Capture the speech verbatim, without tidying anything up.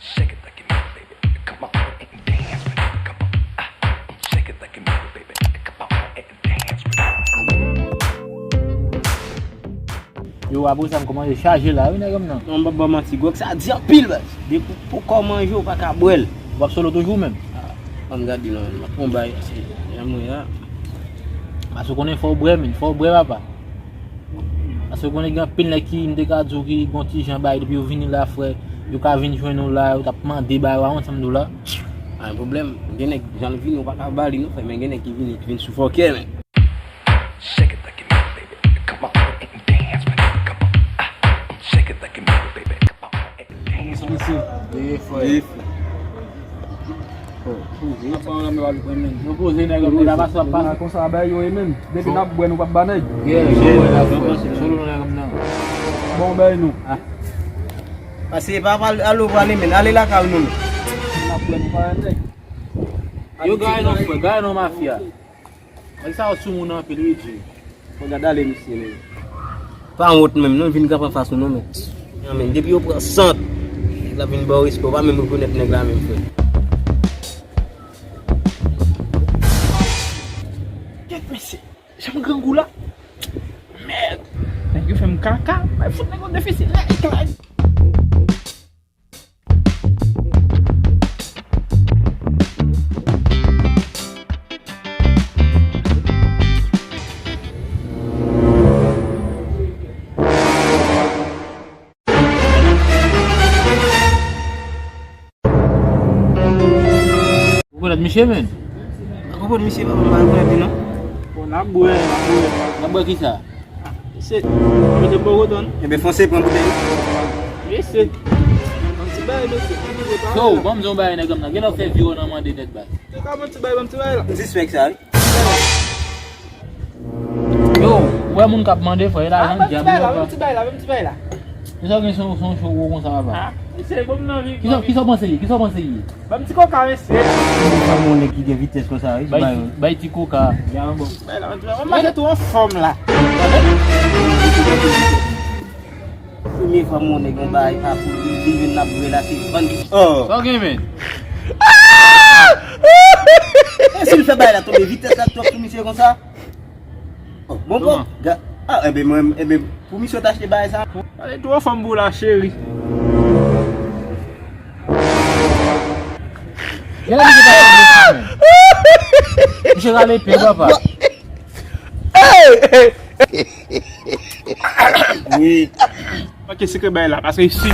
Shake it like you mean it, baby. Come on and dance with me. Come on. Ah, shake it like you mean it, baby. Come on and dance with me. Yo, apre sa, m kòmanse chaje la, wi, nèg m nan. Non, m p ap ba w manti, gwòg sa di anpil, baz. Depi w poko manje, w pa ka bwè l. W ap solo toujou menm? Ah, ban m gade non, m ap pran bay, se janm mwen a. Paske w konnen fò w bwè, men, fò w bwè, papa. Paske konnen gen anpil nèg ki m te ka di w ki gon ti jan bay depi yo vini la, frè, yo ka vin jwenn ou la, yo t ap mande bay, w pa konn sa m di w la. Pa gen pwoblèm. Gen nèg, jan l vini, ou pa ka ba li non, frè, men gen nèg ki vini, ki vin sou fòkè, men. Shake it like you mean it, baby. Come on and dance with me. Come on. Ah, shake it like you mean it, baby. Come on and dance with me. Mesye, mesye. Ye, frè. Ye, frè. Yo poze nèg yo la, pase ap pase. Konsa bagay yo ye menm. Depi n ap bwè, nou p ap ba nèg. Yeah, solo nèg m nan. Bon, bay nou. Pase pa pral alo prale men, ale lakay nou. N ap bwè, nou pa nèg. Yo gaye non, frè, gaye non, mafya. Nèg sa yo sou moun anpil, wi, Djey. Fò gad ale misye, men. Pa wont menm, non, vin kanpe anfas nou, non, men. Non, men, depi yo pran sant, nèg la vin ba w respè, w pa menm rekonèt nèg la menm, frè. Kèt, mesye, janm grangou la. Mèd. Nèg yo fè m kaka, bay fout nèg yo defisi, nèg la. Ou konn misye, men? Ou konn misye, papa, m pa konn li, non. Bon, n ap bwè, n ap bwè. N ap bwè kisa? Mesye, mete bò koton. Ebyen, fonse pran boutèy la. Mesye. Yon ti bagay, mesye. Yo, ban m di yon bagay, nèg m nan. Gen lè w fè vye w nan mande nèg baz. Yon ti bagay, yon ti bagay la. M sispèk sa, wi. Yo, ou wè moun k ap mande, frè, e lajan dyab yo pran. Ban m ti bagay la, ban m ti bagay la. Kisa w gen son, son cho gwo konsa, papa? Ah, mesye, bon, m nan vi. Kisa, kisa w panse ye? Kisa w panse ye? Ban m ti koka, mesye. Mwen pa yon nèg ki gen vitès konsa, wi. Bay ti, bay ti koka. Bay la, ban m ti bagay. Mwen mache tou anfòm la. Premye fwa m wè yon nèg yon bagay sa pou li, li vin ap bwè la, se vann ki. Oh. Sa w gen, men? E si l fè bagay la tonbe, vitès la twòp pou misye konsa? Oh, bon, bon. Kòman? Ga-, ah, enben, mwen, enben, pou misye w t achte bagay sa. Ale twò fanm pou la, cheri. Gen la misye pa konn mesye, men. Misye rale pye, papa. Wi. Manke sekrè bay la, paske isi.